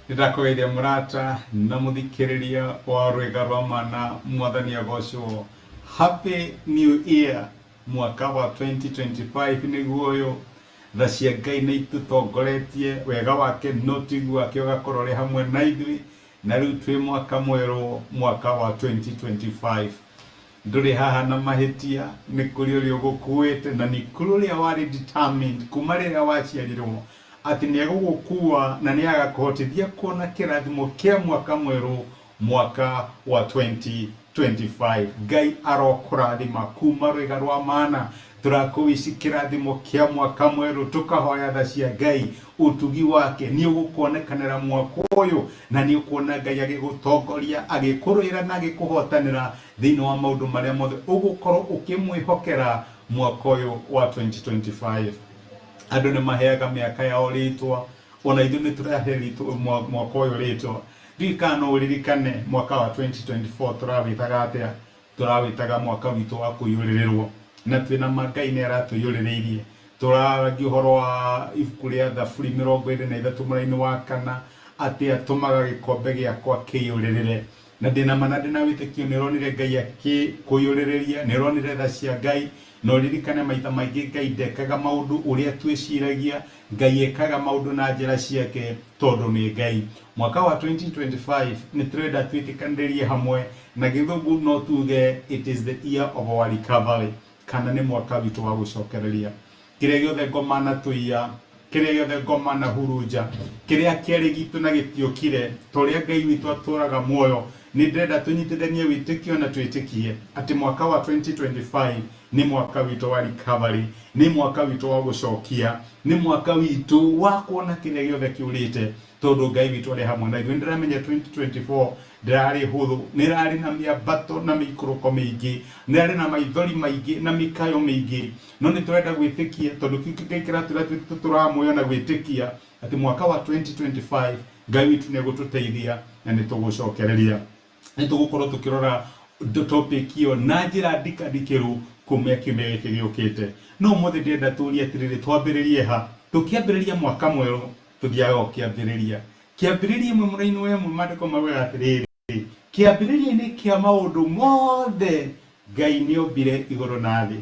Nĩndakũgeithia mũrata na mũthikĩrĩria wa rwĩga rwa mana mwathani agocwo. Happy New Year mwaka wa 2025 nĩguo ũyũ. Tha cia Ngai nĩ itũtongoretie, wega wake na ũtugi wake ũgakorwo ũrĩ hamwe na ithuĩ, na rĩu twĩ mwaka mwerũ, mwaka wa 2025. Ndũrĩ haha na mahĩtia, nĩ kũrĩ ũrĩa ũgũkuĩte na nĩ kũrĩ ũrĩa warĩ determined kuma rĩrĩa waciarirwo atĩ nĩ egũgũkua na nĩ agakũhotithia kuona kĩrathimo kĩa mwaka mwerũ mwaka wa 2025. Ngai arokũrathima kuma rwĩga rwa mana. Tũrakũwici kĩrathimo kĩa mwaka mwerũ, tũkahoya tha cia Ngai, ũtugi wake nĩ ũgũkuonekanĩra mwaka ũyũ na nĩ ũkuona Ngai agĩgũtongoria, agĩkũrũĩra na agĩkũhotanĩra thĩinĩ wa maũndũ marĩa mothe ũgũkorwo ũkĩmwĩhokera mwaka ũyũ wa 2025. Andũ nĩ maheaga mĩaka yao rĩtwa, ona ithuĩ nĩ tũrahe mwaka ũyũ rĩtwa. Ndiũĩ kana no ũririkane mwaka wa 2024 tũrawĩtaga atĩa? Tũrawĩtaga mwaka witũ wa kũiyũrĩrĩrwo, na twĩna ma Ngai nĩ aratũiyũrĩrĩirie. Tũraragia ũhoro wa ibuku rĩa Thaburi 23 mũraini wa kana, atĩ atũmaga gĩkombe gĩakwa kĩiyũrĩrĩre. Na ndĩna ma na ndĩna wĩtĩkio nĩ ũronire Ngai akĩkũiyũrĩrĩria, nĩ ũronire tha cia Ngai. Na ũririkane maita maingĩ Ngai ndekaga maũndũ ũrĩa twĩciragia, Ngai ekaga maũndũ na njĩra ciake tondũ nĩ Ngai. Mwaka wa 2025 nĩ tũrenda twĩtĩkanĩrie hamwe, na gĩthũngũ no tuge it is the year of our recovery, kana nĩ mwaka witũ wa gũcokereria. Kĩrĩa gĩothe ngoma na tũiya, kĩrĩa gĩothe ngoma na hurunja, kĩrĩa kĩarĩ gitũ na gĩtiokire, ta ũrĩa Ngai witũ atũraga muoyo, nĩ ndĩrenda tũnyitithanie wĩtĩkio na twĩtĩkie atĩ mwaka wa 2025 nĩ mwaka witũ wa recovery, nĩ mwaka witũ wa gũcokia, nĩ mwaka witũ wa kuona kĩrĩa gĩothe kĩũrĩte, tondũ Ngai witũ arĩ hamwe na ithuĩ. Nĩ ndĩramenya 2024 ndĩrarĩ hũthũ, nĩ ĩrarĩ na mĩambato na mĩikũrũko mĩingĩ, nĩ ĩrarĩ na maithori maingĩ na mĩkayo mĩingĩ, no nĩ tũrenda gwĩtĩkia tondũ kĩu Ngai kĩratwĩra tũtũraga muoyo na gwĩtĩkia atĩ mwaka wa 2025 Ngai witũ nĩ egũtũteithia na nĩ tũgũcokereria. Nĩ tũgũkorwo tũkĩrora topic ĩyo na njĩra ndikandikĩru kumia kiumia gĩkĩ gĩũkĩte. No ũmũthĩ ndĩrenda tũrie atĩrĩrĩ, twambĩrĩrie ha? Tũkĩambĩrĩria mwaka mwerũ tũthiaga o kĩambĩrĩria. Kĩambĩrĩria ĩmwe mũraini wa ĩmwe maandĩko maugaga atĩrĩrĩ, Kĩambĩrĩria-inĩ kĩa maũndũ mothe Ngai nĩombire igũrũ na thĩ.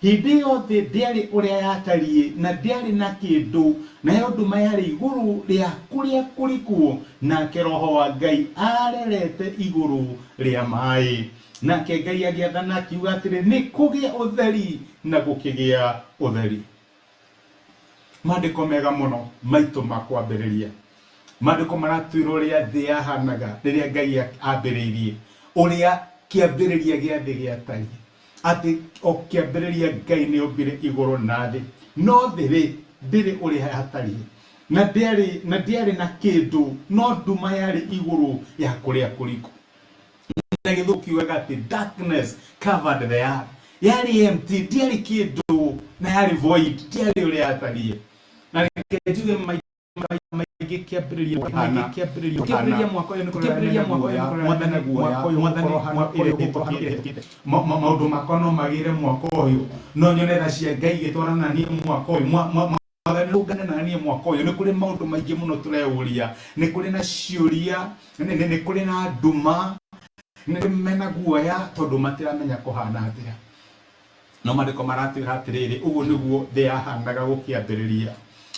Hĩndĩ ĩyo thĩ ndĩarĩ ũrĩa yatariĩ na ndĩarĩ na kĩndũ, nayo nduma yarĩ igũrũ rĩa kũrĩa kũriku, nake Roho wa Ngai aarerete igũrũ rĩa maĩ. Nake Ngai agĩathana akiuga atĩrĩ, Nĩ kũgĩe ũtheri, na gũkĩgĩa ũtheri. Maandĩko mega mũno maitũ ma kwambĩrĩria. Maandĩko maratwĩra ũrĩa thĩ yahanaga rĩrĩa Ngai ambĩrĩirie, ũrĩa kĩambĩrĩria gĩa thĩ gĩatariĩ. Atĩ o kĩambĩrĩria Ngai nĩ ombire igũrũ na thĩ. No thĩ rĩ, ndĩrĩ ũrĩa yatariĩ. Na ndĩarĩ, na ndĩarĩ na kĩndũ, no nduma yarĩ igũrũ ya kũrĩa kũriku. Na gĩthũngũ kiugaga atĩ darkness covered the earth. Yarĩ empty, ndĩarĩ kĩndũ, na yarĩ void, ndĩarĩ ũrĩa yatariĩ. Na reke njuge maita maingĩ kĩambĩrĩria kĩhana kĩambĩrĩria mwaka ũyũ nĩ kĩambĩrĩria mwaka ũyũ nĩ mwathani guoya mwathani mwaka ũyũ gũkorwo maũndũ makwa no magĩre mwaka ũyũ, no nyone tha cia Ngai igĩtwarana na niĩ mwaka ũyũ, Mwathani rũngane na niĩ mwaka ũyũ. Nĩ kũrĩ maũndũ maingĩ mũno tũreyũria, nĩ kũrĩ na ciũria, nĩ kũrĩ na nduma, nĩ mena guoya tondũ matiramenya kũhana atĩa. No maandĩko maratwĩra atĩrĩrĩ, ũguo nĩguo thĩ yahanaga gũkĩambĩrĩria.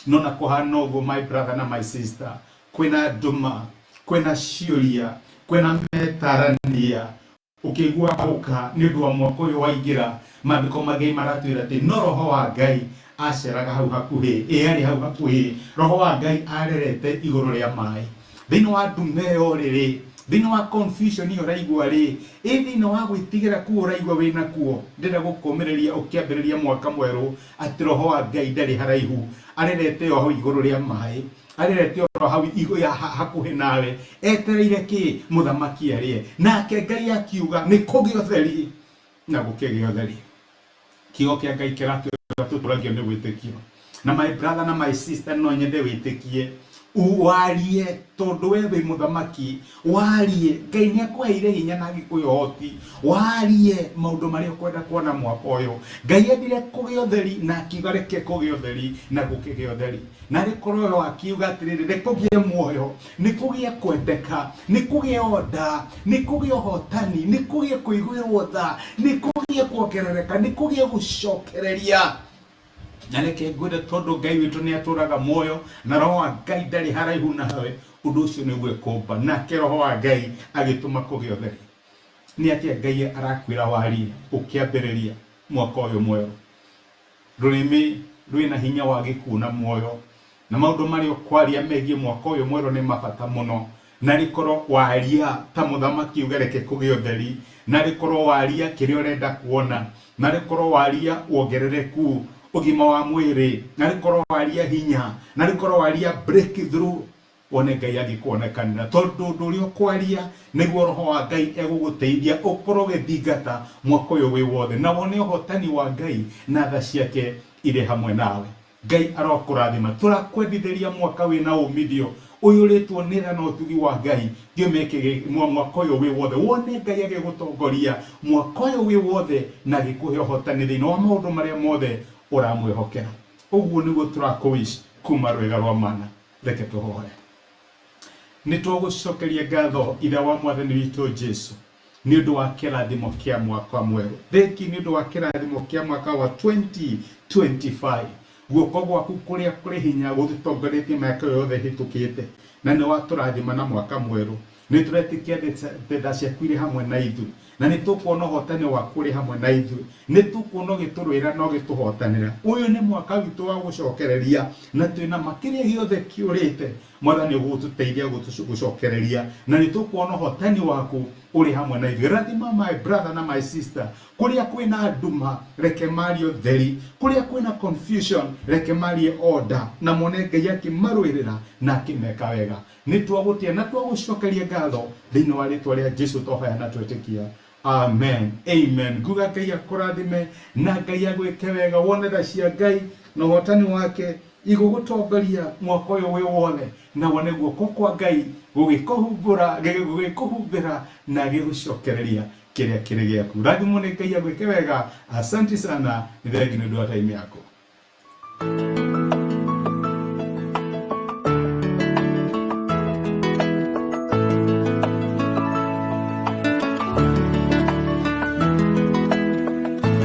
No na kũhana ũguo my brother na my sister, kwĩna nduma, kwĩna ciũria, kwĩna metarania, Ũkĩigua gũka nĩ ũndũ wa mwaka ũyũ waingĩra, maandĩko ma Ngai maratwĩra atĩ no Roho wa Ngai aceraga hau hakuhĩ, ĩ arĩ hau hakuhĩ, Roho wa Ngai arerete igũrũ rĩa maĩ. Thĩinĩ wa nduma ĩyo ũrĩ-rĩ, thĩinĩ wa confusion ĩyo ũraigua-rĩ, ĩ thĩinĩ wa gwĩtigĩra kũu ũraigua wĩ nakuo, ndĩrenda gũkũmĩrĩria ũkĩambĩrĩria mwaka mwerũ atĩ Roho wa Ngai ndarĩ haraihu, arerete o hau igũrũ rĩa maĩ. Arerete oro hau hakuhĩ nawe, etereire kĩ? Mũthamaki arĩe. Nake Ngai akiuga, nĩ kũgĩe ũtheri, na gũkĩgĩa ũtheri. Kiugo kĩa Ngai kĩratwĩra tũtũragio nĩ wĩtĩkio. Na my brother na my sister, no nyende wĩtĩkie. Warie tondũ we wĩ mũthamaki, warie Ngai nĩ akũheire hinya na agĩkũhe ũhoti, warie maũndũ marĩa ũkwenda kuona mwaka ũyũ. Ngai endire kũgĩa ũtheri na akiuga reke kũgĩe ũtheri na gũkĩgĩa ũtheri. Na rĩkorwo we akiuga atĩrĩrĩ, nĩ kũgĩe muoyo, nĩ kũgĩe kwendeka, nĩ kũgĩe order, nĩ kũgĩe ũhotani, nĩ kũgĩe kũiguĩrwo tha, nĩ kũgĩe kuongerereka, nĩ kũgĩe gũcokereria. Na reke ngwĩre tondũ Ngai witũ nĩ atũraga muoyo na roho wa Ngai ndarĩ haraihu nawe, ũndũ ũcio nĩguo ekũmba. Nake roho wa Ngai agĩtũma kũgĩe ũtheri. Nĩ atĩa Ngai arakwĩra warie ũkĩambĩrĩria mwaka ũyũ mwerũ? Rũrĩmĩ rwĩna hinya wa gĩkuũ na muoyo, na maũndũ marĩa ũkwaria megiĩ mwaka ũyũ mwerũ nĩ mabata mũno. Na rĩkorwo waria ta mũthamaki uge reke kũgĩe ũtheri, na rĩkorwo waria kĩrĩa ũrenda kuona, na rĩkorwo waria wongerereku, ũgima wa mwĩrĩ, na rĩkorwo waria hinya, na rĩkorwo waria breakthrough, wone Ngai agĩkuonekanĩra. Tondũ ũndũ ũrĩa ũkwaria nĩguo roho wa Ngai egũgũteithia ũkorwo ũgĩthingata mwaka ũyũ wĩ wothe, na wone ũhotani wa Ngai na tha ciake irĩ hamwe nawe. Ngai arokũrathima. Tũrakwendithĩria mwaka wĩna umithio ũyũrĩtwo nĩ tha na ũtugi wa Ngai kiumia mwaka ũyũ wĩ wothe, wone Ngai agĩgũtongoria mwaka ũyũ wĩ wothe na agĩkũhe ũhotani thĩinĩ wa maũndũ marĩa mothe ũramwĩhokera. Ũguo nĩguo tũrakũwish kuma rwĩga rwa mana. Reke tũhoe. Nĩ twagũcokeria ngatho Ithe wa Mwathani witũ Jesu nĩ ũndũ wa kĩrathimo kĩa mwaka mwerũ. Thengi nĩ ũndũ wa kĩrathimo kĩa mwaka wa 2025. Guoko gwaku kũrĩa kũrĩ hinya gũtũtongoretie mĩaka ĩyo yothe ĩhĩtũkĩte, na nĩ watũrathima na mwaka mwerũ. Nĩ tũretĩkia tha ciaku irĩ hamwe na ithuĩ, na nĩ tũkuona ũhotani waku ũrĩ hamwe na ithuĩ. Nĩ tũkuona ũgĩtũrũĩra na ũgĩtũhotanĩra. Ũyũ nĩ mwaka witũ wa gũcokereria, na twĩna ma kĩrĩa gĩothe kĩũrĩte Mwathani ũgũtũteithia gũcokereria, na nĩ tũkuona ũhotani waku ũrĩ hamwe na ithuĩ. Rathima my brother na my sister. Kũrĩa kwĩna nduma reke marie ũtheri, kũrĩa kwĩna confusion reke marie order, na mone Ngai akĩmarũĩrĩra na akĩmeka wega. Nĩ twagũtĩa na twagũcokeria ngatho thĩinĩ wa rĩtwa rĩa Jesu twahoya na twetĩkia. Amen. Amen. Nguga Ngai akũrathime na Ngai agwĩke wega, wone tha cia Ngai na ũhotani wake igũgũtongoria mwaka ũyũ wĩ wothe, na wone guoko kwa Ngai gũgĩkũhumbũra, gũgĩkũhumbĩra na gĩgũcokereria kĩrĩa kĩrĩ gĩaku. Rathimwo nĩ Ngai agwĩke wega. Asante sana. Nĩ thengi nĩ ũndũ wa time yaku.